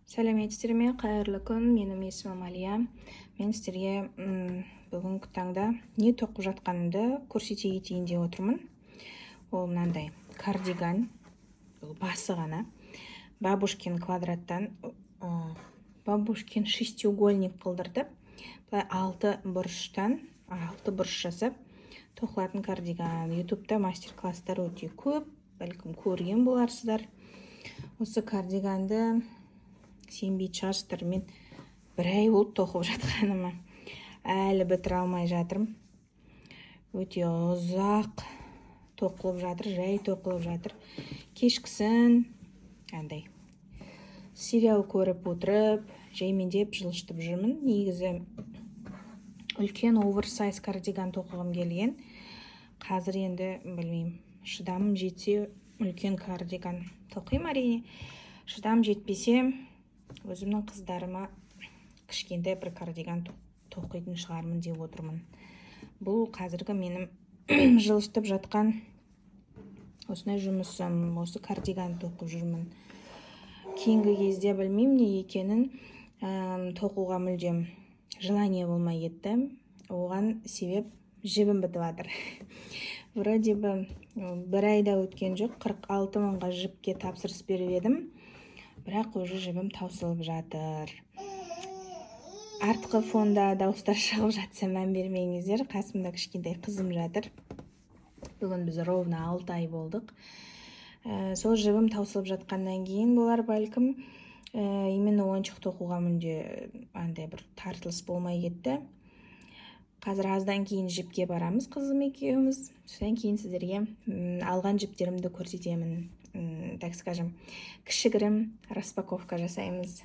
Сәлеметсіздер ме? Қайырлы күн! Менің есімім Алия. Мен сіздерге бүгінгі таңда не тоқып жатқанымды көрсете кетейін деп отырмын. Ол мынандай кардиган. Бұл басы ғана. Бабушкин квадраттан бабушкин шестиугольник қылдыртып, былай алты бұрыштан алты бұрыш жасап тоқылатын кардиган. Ютубта мастер класстар өте көп, бәлкім, көрген боларсыздар. Осы кардиганды, сенбейтін шығарсыздар, мен бір ай болды тоқып жатқаныма, әлі бітіре алмай жатырмын. Өте ұзақ тоқылып жатыр, жай тоқылып жатыр. Кешкісін андай сериал көріп отырып, жаймендеп жылжытып жүрмін. Негізі үлкен оверсайз кардиган тоқығым келген. Қазір енді білмеймін, шыдамым жетсе, үлкен кардиган тоқимын, әрине. Шыдам жетпесе, өзімнің қыздарыма кішкентай бір кардиган тоқитын шығармын деп отырмын. Бұл қазіргі менің жылжытып жатқан осындай жұмысым, осы кардиган тоқып жүрмін. Кейінгі кезде, білмеймін не екенін, тоқуға мүлдем желание болмай кетті. Оған себеп — жібім бітіп жатыр. Вроде бы бір айда өткен жоқ, 46 мыңға жіпке тапсырыс беріп едім, бірақ уже жібім таусылып жатыр. Артқы фонда дауыстар шығып жатса, мән бермеңіздер, қасымда кішкентай қызым жатыр. Бүгін біз ровно 6 ай болдық. Сол жібім таусылып жатқаннан кейін болар, бәлкім, именно ойыншық тоқуға мүлде андай бір тартылыс болмай кетті. Қазір аздан кейін жіпке барамыз қызым екеуміз. Содан кейін сіздерге алған жіптерімді көрсетемін. Так скажем, кішігірім распаковка жасаймыз.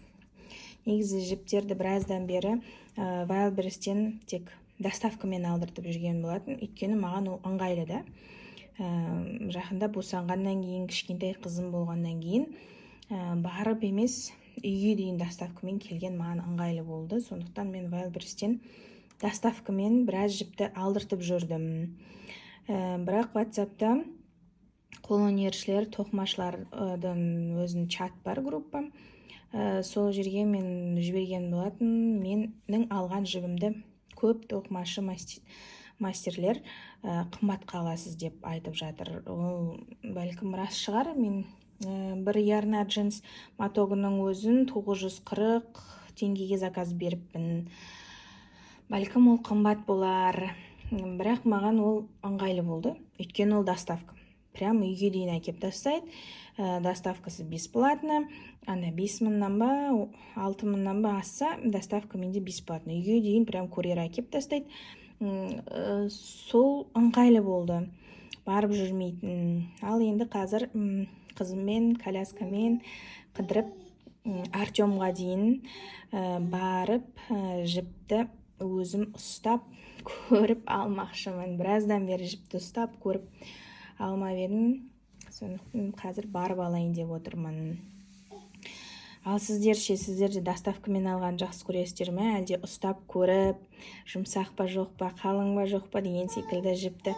Негізі жіптерді біраздан бері Wildberries-тен тек доставкамен алдыртып жүрген болатын, өйткені маған ол ыңғайлы да. Жақында босанғаннан кейін, кішкентай қызым болғаннан кейін, барып емес, үйге дейін доставкамен келген маған ыңғайлы болды. Сондықтан мен Wildberries-тен доставкамен біраз жіпті алдыртып жүрдім. Бірақ WhatsAppта қолөнершілер, тоқымашылардың өзінің чат бар, группа. Сол жерге мен жіберген болатын. Менің алған жібімді көп тоқымашы мастерлер қымбатқа аласыз деп айтып жатыр. Ол бәлкім рас шығар. Мен бір Ярна джинс мотогының өзін 940 теңгеге заказ беріппін. Бәлкім, ол қымбат болар, бірақ маған ол ыңғайлы болды, өйткені ол доставка прямо үйге дейін әкеліп тастайды. Доставкасы бесплатно. Ана 5000-нан ба, 6000-нан ба асса, доставка менде бесплатно, үйге дейін прям курьер әкеліп тастайды. Сол ыңғайлы болды, барып жүрмейтін. Ал енді қазір қызыммен коляскамен қыдырып, Артемға дейін барып, жіпті өзім ұстап көріп алмақшымын. Біраздан бері жіпті ұстап көріп алмап едім, сондықтан қазір барып алайын деп отырмын. Ал сіздер ше? Сіздер де доставкамен алған жақсы көресіздер ме, әлде ұстап көріп, жұмсақ па, жоқ па, қалың ба, жоқ па деген секілді жіпті,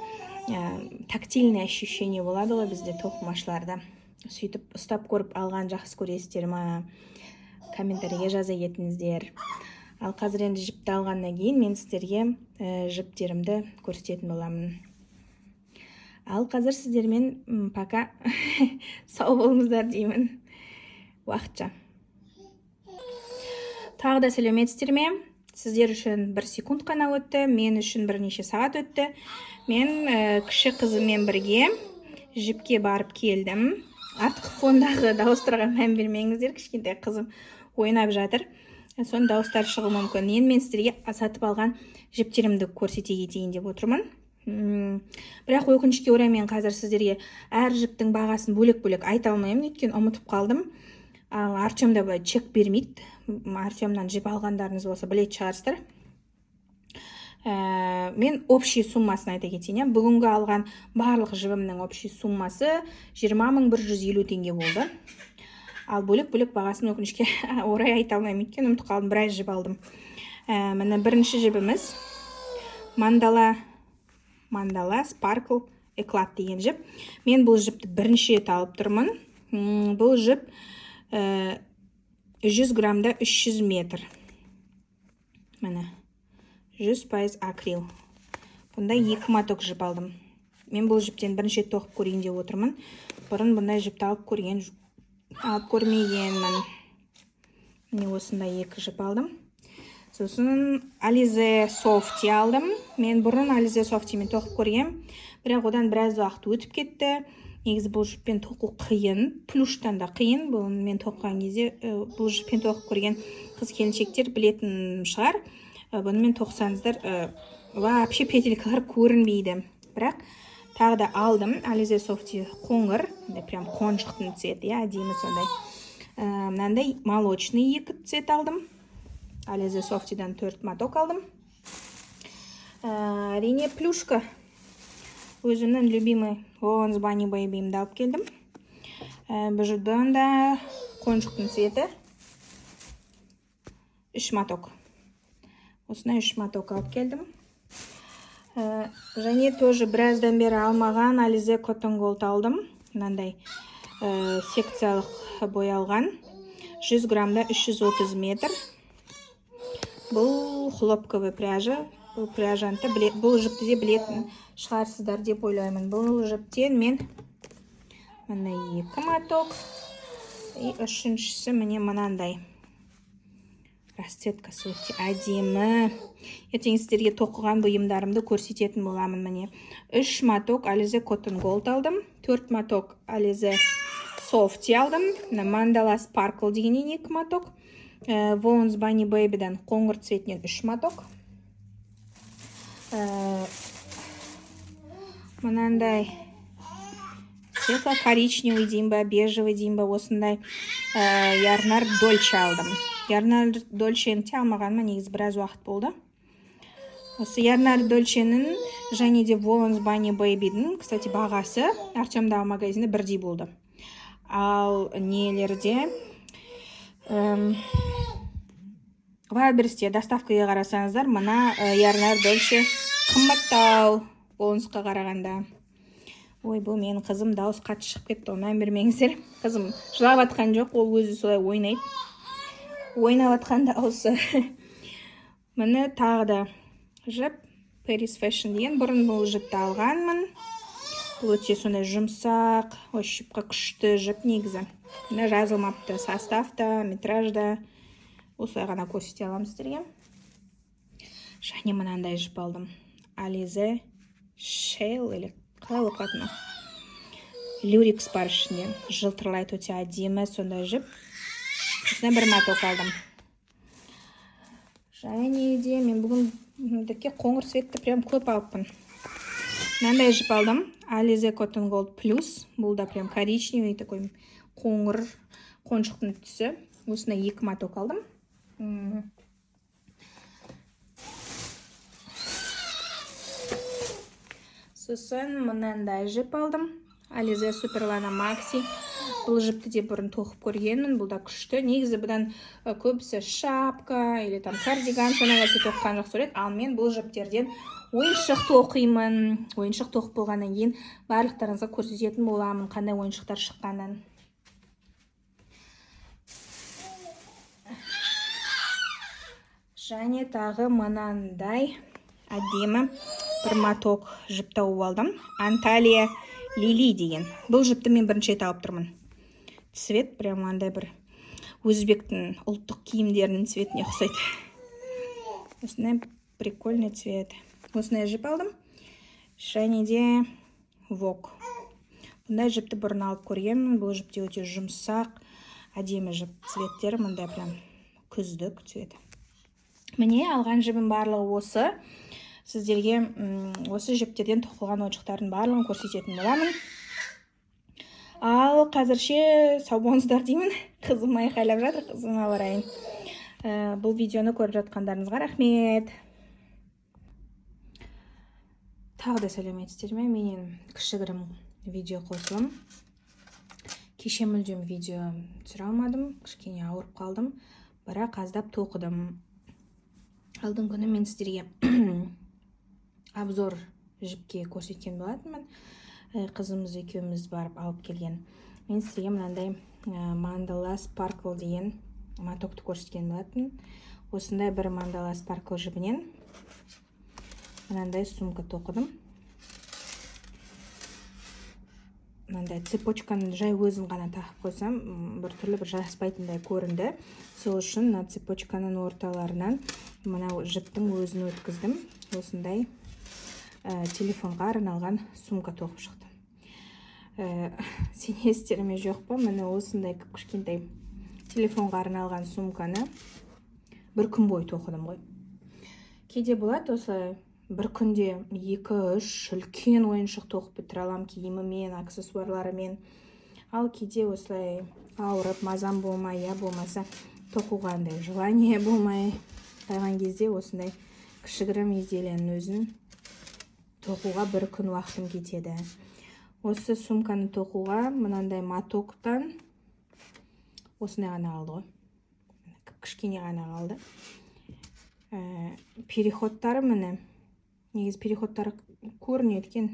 тактильный ощущение болады ғой бізде, тоқымашыларда, сөйтіп ұстап көріп алған жақсы көресіздер ма? Комментарийге жаза кетіңіздер. Ал қазір енді жіпті алғаннан кейін мен сіздерге жіптерімді көрсететін боламын. Ал қазір сіздермен пока, сау болыңыздар деймін уақытша. Тағы да сәлеметсіздер ме! Сіздер үшін бір секунд қана өтті, мен үшін бірнеше сағат өтті. Мен кіші қызыммен бірге жіпке барып келдім. Артқы фондағы дауыстарға мән бермеңіздер, кішкентай қызым ойнап жатыр, соның дауыстары шығуы мүмкін. Енді мен сіздерге сатып алған жіптерімді көрсете кетейін деп отырмын. Бірақ өкінішке орай, мен қазір сіздерге әр жіптің бағасын бөлек-бөлек айта алмаймын, өйткені ұмытып қалдым. Ал Артем да былай чек бермейді. Артемнан жіп алғандарыңыз болса, білетін шығарсыздар. Мен общий суммасын айта кетейін, иә. Бүгінгі алған барлық жібімнің общий суммасы 20 150 теңге болды. Ал бөлек-бөлек бағасын, өкінішке орай, айта алмаймын, өйткені ұмытып қалдым, біраз жіп алдым. Міне, бірінші жібіміз Мандала, Мандала Спаркл Эклат деген жіп. Мен бұл жіпті бірінші рет алып тұрмын. Бұл жіп 100 граммда 300 метр. Міне, 100% акрил. Бұнда 2 моток жіп алдым. Мен бұл жіптен бірінші рет тоқып көрейін деп отырмын. Бұрын бұндай жіпті алып көрмегенмін. Міне, осындай 2 жіп алдым. Сосын Alize Softy алдым. Мен бұрын Alize Softy-мен тоқып көргем, бірақ одан біраз уақыт өтіп кетті. Негізі бұл жіппен тоқу қиын, плюштан да қиын. Бұл мен тоқыған кезде, бұл жіппен тоқып көрген қыз келіншектер білетін шығар. Бұнымен тоқысаңыздар, вообще петелькалар көрінбейді. Бірақ тағы да алдым. Alize Softy қоңыр, прям қонжықтың цветі, иә, әдемі сондай. Мынандай молочный 2 цвет алдым. Alize Softy'дан 4 моток алдым. Әрине, плюшка. Өзімнің любимый Woolens Bunny Baby'імді алып келдім. Бұл жерден да қонжықтың цветі. 3 моток. Осындай 3 моток алып келдім. Және тоже біраздан бері алмаған Alize Cotton Gold алдым. Мынандай секциялық боялған. 100 граммда 330 метр. Бұл хлопковый пряжа. Бұл пряжаны бұл жіпті де білетін шығарсыздар деп ойлаймын. Бұл жіптен мен міне 2 моток. И үшіншісі міне мынандай. Расцветкасы өте әдемі. Ертең сіздерге тоқыған бұйымдарымды көрсететін боламын. Міне 3 моток Alize Cotton Gold алдым. 4 моток Alize Softy алдым. Мына Mandala Sparkle дегеннен 2 моток. Woolens Bunny Baby'дан қоңыр цветінен 3 моток. Мынандай светло-коричневый деймін ба, бежевый деймін ба, осындай Ярнар Дольче алдым. Ярнар Дольчені те алмағаныма негізі біраз уақыт болды. Осы Ярнар Дольченің және де Woolens Bunny Baby'дің, кстати, бағасы Артемдағы магазинде бірдей болды. Ал нелерде, Wildberries'те доставкаға қарасаңыздар, мына Ярнар Дольче қымбаттау Woolensқа қарағанда. Ой, бұл менің қызым, дауыс қатты шығып кетті, мән бермеңіздер. Қызым жылап атқан жоқ, ол өзі солай ойнайды. Ойнап атқан дауысы. Міне тағы да жіп Paris Fashion деген, бұрын бұл жіпті алғанмын. Бұл өте сондай жұмсақ, ощупьқа күшті жіп негізі. Міне, жазылмапты составта, метражда. Осылай ғана көрсете аламын сіздерге. Және мынандай жіп алдым. Alize Shell или қалай оқылады? Люрикс бар ішінде. Жылтырлайды, өте әдемі сондай жіп. Осындай бір моток алдым. Және де мен бүгін қоңыр цветті прям көп алыппын. Мынандай жіп алдым. Alize Cotton Gold Plus. Бұл да прям коричневый такой қоңыр қонжықтың түсі. Осындай 2 моток алдым. Сосын мынандай жіп алдым. Alize Superlana Maxi. Бұл жіпті де бұрын тоқып көргенмін. Бұл да күшті. Негізі бұдан көбісі шапка или там кардиган сондай нәрсе тоққан жақсы көреді. Ал мен бұл жіптерден ойыншық тоқимын. Ойыншық тоқып болғаннан кейін барлықтарыңызға көрсететін боламын, қандай ойыншықтар шыққанын. Және тағы мынандай әдемі бір моток жіп тауып алдым. Анталия Лили деген. Бұл жіпті мен бірінші рет алып тұрмын. Цвет прям андай бір өзбектің ұлттық киімдерінің цветіне ұқсайды. Осындай прикольный цвет. Осындай жіп алдым. Және де вок. Бұндай жіпті бұрын алып көргенмін. Бұл жіп те өте жұмсақ, әдемі жіп. Цветтері мындай прям күздік цвет. Міне, алған жібім барлығы осы. Сіздерге осы жіптерден тоқылған ойыншықтардың барлығын көрсететін боламын. Ал қазірше сау болыңыздар деймін. Қызым айқайлап жатыр, қызыма барайын. Бұл видеоны көріп жатқандарыңызға рахмет. Тағы да сәлеметсіздер ме? Менен кішігірім видео қосылым. Кеше мүлдем видео түсіре алмадым, кішкене ауырып қалдым, бірақ аздап тоқыдым. Алдыңғы күні мен сіздерге обзор жіпке көрсеткен болатынмын. Қызымыз екеуміз барып алып келген. Мен сіздерге мынандай Mandala Sparkle деген Мотокты көрсеткен болатын. Осындай бір Мандала Спаркл жібінен мынандай сумка тоқыдым. Мынандай цепочканы жай өзін ғана тағып қойсам, бір түрлі бір жараспайтындай көрінді. Сол үшін мына цепочканың орталарынан мынау жіптің өзін өткіздім. Осындай телефонға арналған сумка тоқып шықтым. Сенесіздер ме, жоқ па, міне, осындай кішкентай телефонға арналған сумканы бір күн бойы тоқыдым ғой. Кейде болады, осылай бір күнде екі үш үлкен ойыншық тоқып бітіре аламын, киімімен, аксессуарларымен. Ал кейде осылай ауырып, мазам болмай, я болмаса тоқуға андай желание болмай қалған кезде осындай кішігірім изделияның өзін тоқуға бір күн уақытым кетеді. Осы сумканы тоқуға мынандай мотоктан осындай ғана қалды ғой, кішкене ғана қалды. Переходтары, міне, негізі переходтары көрінеді екен.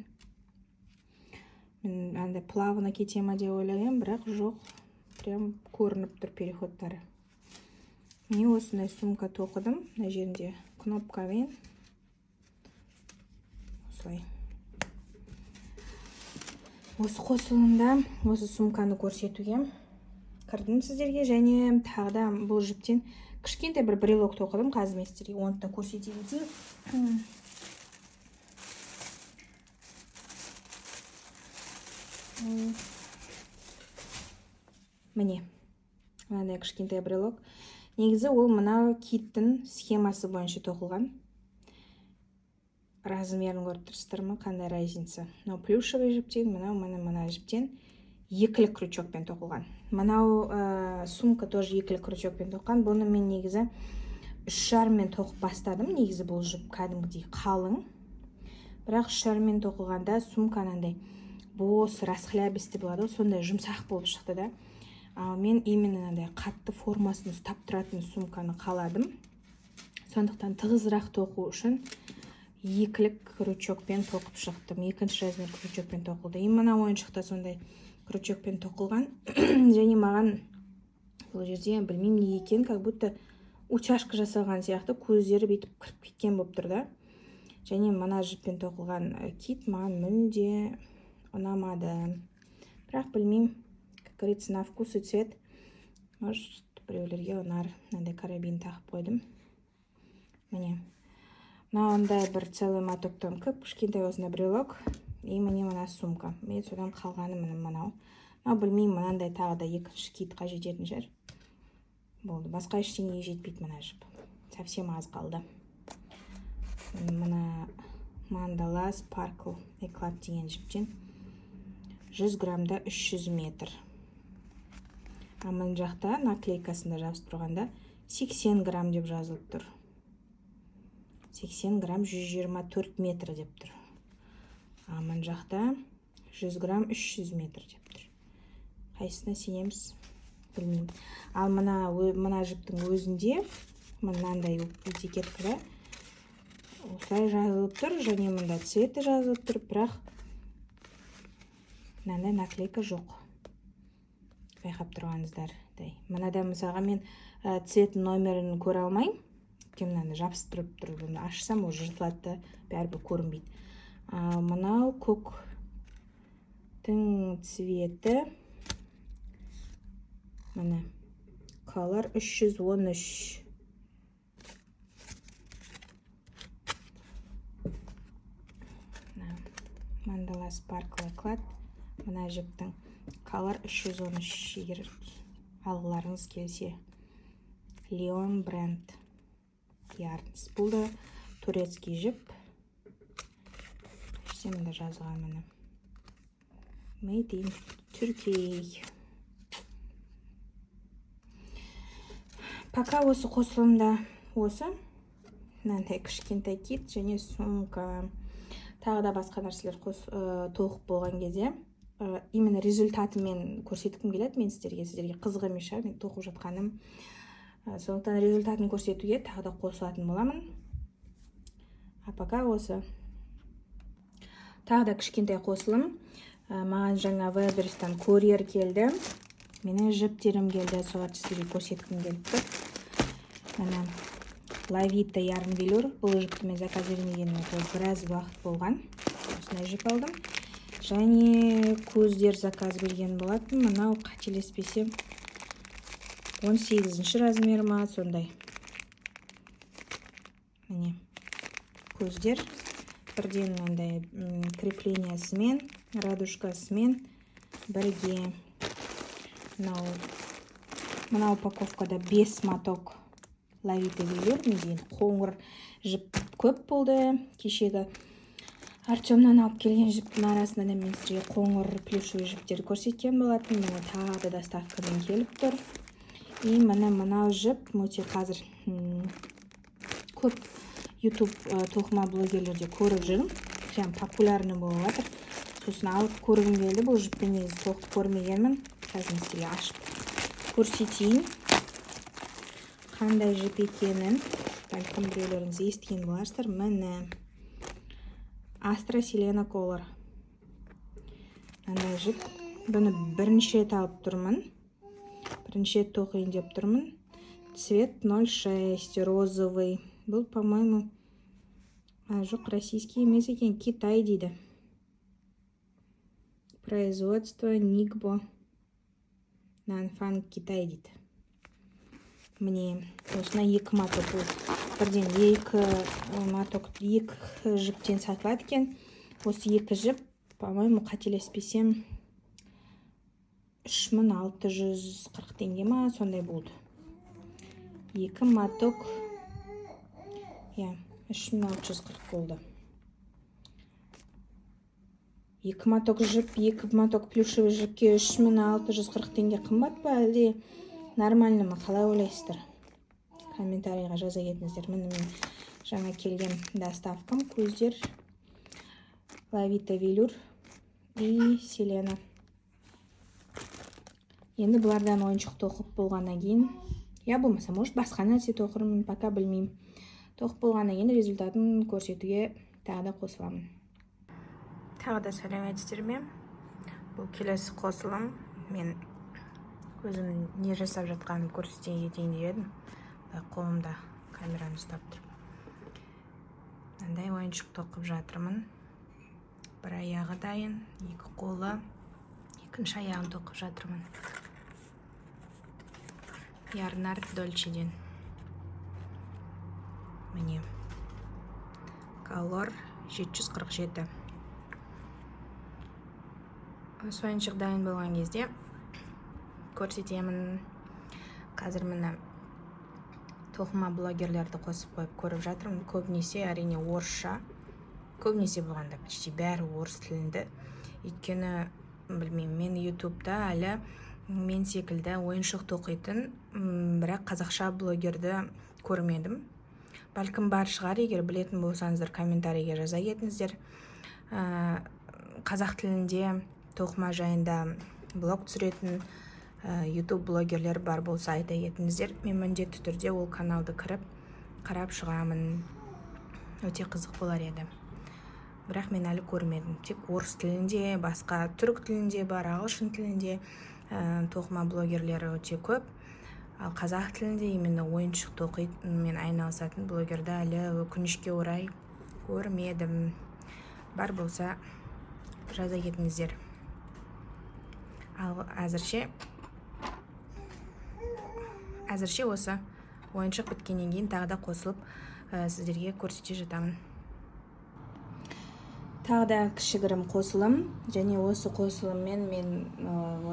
Мен андай плавно кете ма деп ойлағанмын, бірақ жоқ, прям көрініп тұр переходтары. Міне, осындай сумка тоқыдым. Мына жерінде кнопкамен осылай. Осы қосылымда осы сумканы көрсетуге кірдім сіздерге. Және тағы да бұл жіптен кішкентай бір брелок тоқыдым. Қазір мен сіздерге оны да көрсете кетейін. Міне, мынандай кішкентай брелок. Негізі ол мынау киттің схемасы бойынша тоқылған. Размерін көріп тұрсыздар ма, қандай разница? Мынау плюшевый жіптен, мынау, міне, мына жіптен, екілік крючокпен тоқылған. Мынау сумка тоже екілік крючокпен тоққан. Бұны мен негізі 3,5-мен тоқып бастадым. Негізі бұл жіп кәдімгідей қалың, бірақ 3,5-мен тоқылғанда сумка анандай бос, расхлябистый болады ғой, сондай жұмсақ болып шықты да. Ал мен именно мынандай қатты, формасын ұстап тұратын сумканы қаладым. Сондықтан тығызырақ тоқу үшін екілік крючокпен тоқып шықтым. Екінші размер крючокпен тоқылды. И мына ойыншық та сондай крючокпен тоқылған. Және маған бұл жерде, білмеймін неге екенін, как будто утяжка жасалған сияқты, көздері бүйтіп кіріп кеткен болып тұр да. Және мына жіппен тоқылған кит маған мүлде ұнамады. Бірақ білмеймін, как говорится, на вкус и цвет, может, біреулерге ұнар. Мынандай карабин тағып қойдым. Міне, мынандай бір целый мотоктан кіп кішкентай осындай брелок. И міне, мына сумка. Мен содан қалғаны, міне, мынау. Мынау, білмеймін, мынандай тағы да екінші китқа жететін шығар. Болды, басқа ештеңеге жетпейді мына жіп, совсем аз қалды. Мына Мандала Спаркл Эклат деген жіптен 100 граммда 300 метр, а мына жақта наклейкасында жабысып тұрғанда 80 грамм деп жазылып тұр. 80 грамм 124 метр деп тұр, а мына жақта 100 грамм 300 метр деп тұр. Қайсысына сенеміз, білмеймін. Ал мына жіптің өзінде мынандай этикеткада осылай жазылып тұр және мында цветі жазылып тұр, бірақ мынандай наклейка жоқ, байқап тұрғаныңыздардай. Мынада, мысалға, мен цвет номерін көре алмаймын, өйткені мынаны жабыстырып тұр. Бұны ашсам, ол жыртылады да, бәрібір көрінбейді. Ал мынау көктің цветі, міне, Color 313. Мына Мандала Sparkle Eclat, мына жіптің Color 313, егер алғыларыңыз келсе. Леон бренд Yarns, бұл да турецкий жіп. Іште мында жазылған, міне, Made in Turkey. Пока осы қосылымда осы мынандай кішкентай кит және сумка. Тағы да басқа нәрселер тоқып болған кезде именно результатымен көрсеткім келеді мен сіздерге. Сіздерге қызық емес шығар мен тоқып жатқаным. Сондықтан результатын көрсетуге тағы да қосылатын боламын. А пока осы. Тағы да кішкентай қосылым. Маған жаңа Wildberries-тан курьер келді. Менің жіптерім келді, соларды сізге көрсеткім келіп тұр. Міне, Лавита Ярн Велюр. Бұл жіпті мен заказ бермегеніме тоже біраз уақыт болған. Осындай жіп алдым. Және көздер заказ берген болатын. Мынау, қателеспесем, 18 размер ма, сондай. Міне, көздер бірден мынандай крепление сімен, радужка сымен бірге. Мынау упаковка да 5 моток Лавита Велюр. Менде енді қоңыр жіп көп болды. Кешегі Артемнан алып келген жіптің арасында да мен сізге қоңыр плюшевый жіптерді көрсеткен болатын. Міне, тағы да доставка мен келіп тұр. И міне, мынау жіп өте қазір көп YouTube тоқыма блогерлерде көріп жүрмін, прям популярный болып жатыр. Сосын алып көргім келді. Бұл жіппен негізі тоқып көрмегенмін. Қазір мен сізге ашып көрсетейін қандай жіп екенін. Бәлкім, біреулеріңіз естіген боларсыздар. Міне, Астра Селена Color, мынандай жіп. Бұны бірінші рет алып тұрмын, бірінші рет тоқиын деп тұрмын. Цвет 06, розовый. Бұл, по моему, а, жоқ, российский емес екен, Китай дейді. Производство Нигбо Нанфан, Китай дейді. Міне, осындай екі моток. Бұл бірден екі моток, екі жіптен сатылады екен. Осы екі жіп, по моему, қателеспесем, 3640 теңге ма, сондай болды. Екі моток, иә, 3640 болды. Екі моток жіп, екі моток плюшевый жіпке 3640 теңге қымбат па, әлде нормально ма, қалай ойлайсыздар? Комментарий ға жаза кетіңіздер. Міне, мен жаңа келген доставка м: көздер, Лавита Велюр и Селена. Енді бұлардан ойыншық тоқып болғаннан кейін, я болмаса, может, басқа нәрсе тоқырмын, пока білмеймін. Тоқып болғаннан кейін результат ын көрсетуге тағы да қосыламын. Тағы да сәлеметсіздер ме! Бұл келесі қосылым. Мен өзім не жасап жатқанымды көрсете кетейін деп едім. Былай қолымда камераны ұстап тұрып, мынандай ойыншық тоқып жатырмын. Бір аяғы дайын, екі қолы, екінші аяғын тоқып жатырмын. Ярнарт Дольчеден, міне, Color 747. Осы ойыншық дайын болған кезде көрсетемін. Қазір, міне, тоқыма блогерлерді қосып қойып көріп жатырмын. Көбінесе, әрине, орысша. Көбінесе болғанда, почти бәрі орыс тілінде. Өйткені, білмеймін, мен Ютубта әлі мен секілді ойыншық тоқитын, бірақ қазақша блогерді көрмедім. Бәлкім, бар шығар. Егер білетін болсаңыздар, комментарий ге жаза кетіңіздер. Қазақ тілінде тоқыма жайында блог түсіретін YouTube блогерлер бар болса, айта кетіңіздер. Мен міндетті түрде ол каналды кіріп қарап шығамын, өте қызық болар еді. Бірақ мен әлі көрмедім. Тек орыс тілінде, басқа түрік тілінде бар, ағылшын тілінде тоқыма блогерлері өте көп. Ал қазақ тілінде именно ойыншық тоқитынмен айналысатын блогерді әлі, өкінішке орай, көрмедім. Бар болса, жаза кетіңіздер. Ал әзірше осы ойыншық біткеннен кейін тағы да қосылып, сіздерге көрсете жатамын. Тағы да кішігірім қосылым. Және осы қосылыммен мен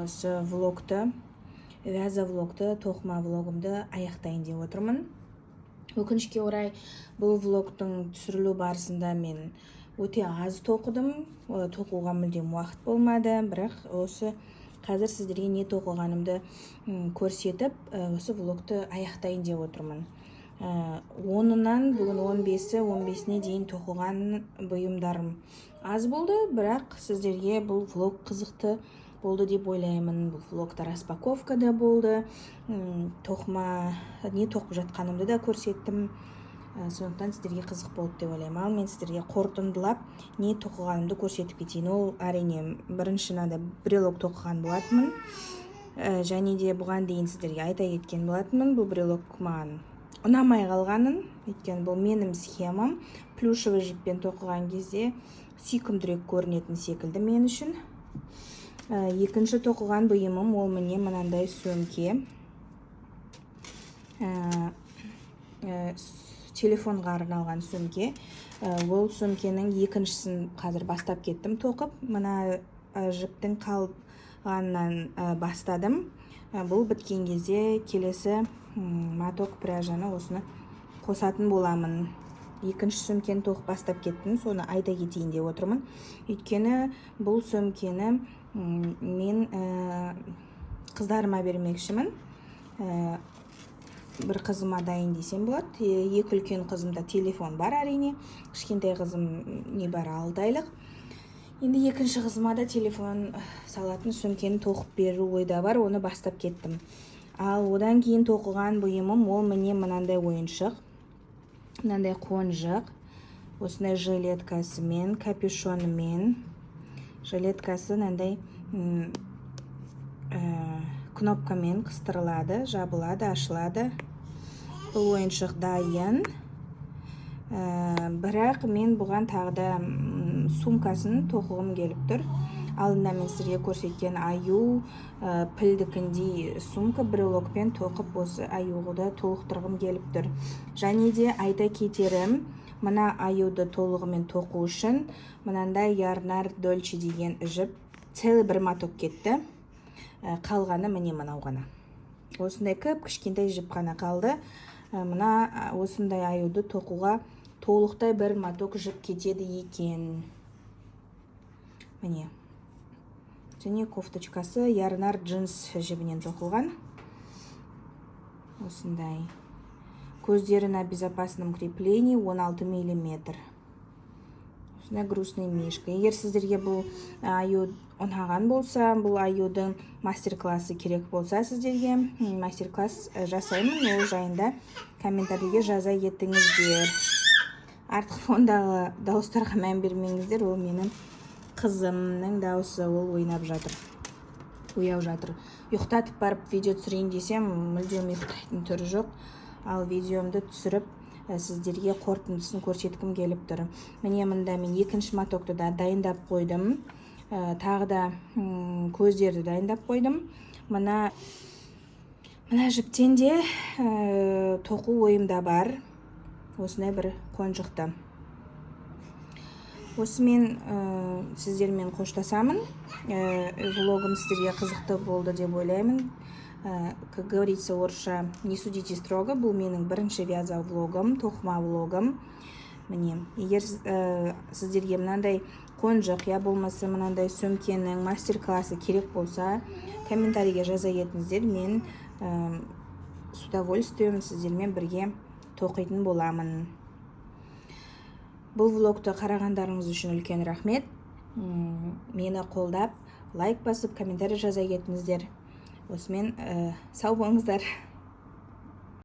осы влогты, вяза влогты, тоқыма влогымды аяқтайын деп отырмын. Өкінішке орай, бұл влогтың түсірілу барысында мен өте аз тоқыдым, тоқуға мүлдем уақыт болмады. Бірақ осы қазір сіздерге не тоқығанымды көрсетіп, осы влогты аяқтайын деп отырмын. 10-ынан, бүгін 15-і, 15-іне дейін тоқыған бұйымдарым аз болды, бірақ сіздерге бұл влог қызықты болды деп ойлаймын. Бұл влогта распаковка да болды, тоқыма не тоқып жатқанымды да көрсеттім. Сондықтан сіздерге қызық болды деп ойлаймын. Ал мен сіздерге қорытындылап не тоқығанымды көрсетіп кетейін. Ол, әрине, бірінші мынандай брелок тоқыған болатынмын. Және де бұған дейін сіздерге айта кеткен болатынмын бұл брелок маған ұнамай қалғанын, өйткені бұл менің схемам, плюшевый жіппен тоқыған кезде сүйкімдірек көрінетін секілді мен үшін. Екінші тоқыған бұйымым ол міне мынандай сөмке. Телефонға арналған сөмке. Ол сөмкенің екіншісін қазір бастап кеттім тоқып. Мына жіптің қалғанынан бастадым. Бұл біткен кезде келесі моток пряжаны осыны қосатын боламын. Екінші сөмкені тоқып бастап кеттім, соны айта кетейін деп отырмын, өйткені бұл сөмкені мен қыздарыма бермекшімін. Бір қызыма дайын десем болады. Екі үлкен қызымда телефон бар, әрине. Кішкентай қызым небәрі 6 айлық. Енді екінші қызыма да телефон салатын сөмкені тоқып беру ойда бар, оны бастап кеттім. Ал одан кейін тоқыған бұйымым ол міне мынандай ойыншық, мынандай қонжық, осындай жилеткасымен, капюшонымен. Жилеткасы мынандай кнопкамен қыстырылады, жабылады, ашылады. Бұл ойыншық дайын. Бірақ мен бұған тағы да сумкасын тоқығым келіп тұр. Алдында мен сіздерге көрсеткен аю пілдікіндей сумка, брелокпен тоқып, осы аюды толықтырғым келіп тұр. Және де айта кетерім, мына аюды толығымен тоқу үшін мынандай Ярнар Дольче деген жіп, целый бір моток кетті. Қалғаны міне мынау ғана, осындай кіп кішкентай жіп қана қалды. Мына осындай аюды тоқуға толықтай бір моток жіп кетеді екен, міне. Және кофточкасы Ярнар Джинс жібінен тоқылған, осындай. Көздері на безопасном креплении, 16 миллиметр. Осындай грустный мишка. Егер сіздерге бұл аю ұнаған болса, бұл аюдың мастер классы керек болса, сіздерге мастер класс жасаймын. Ол жайында комментарийге жаза кетіңіздер. Артқы фондағы дауыстарға мән бермеңіздер, ол менің қызымның дауысы, ол ойнап жатыр, ояу жатыр. Ұйықтатып барып видео түсірейін десем, мүлдем ұйықтайтын түрі жоқ. Ал видеомды түсіріп, сіздерге қорытындысын көрсеткім келіп тұр. Міне, мында мен екінші мотокты да дайындап қойдым. Тағы да көздерді дайындап қойдым. Мына жіптен де тоқу ойымда бар осындай бір қонжықты. Осымен сіздермен қоштасамын. Влогым сіздерге қызықты болды деп ойлаймын. Как говорится орысша, не судите строго. Бұл менің бірінші вяза влогым, тоқыма влогым. Міне, егер сіздерге мынандай қонжық я болмаса мынандай сөмкенің мастер классы керек болса, комментарийге жаза кетіңіздер. Мен с удовольствием сіздермен бірге тоқитын боламын. Бұл влогты қарағандарыңыз үшін үлкен рахмет. Мені қолдап, лайк басып, комментарий жаза кетіңіздер. Осымен сау болыңыздар.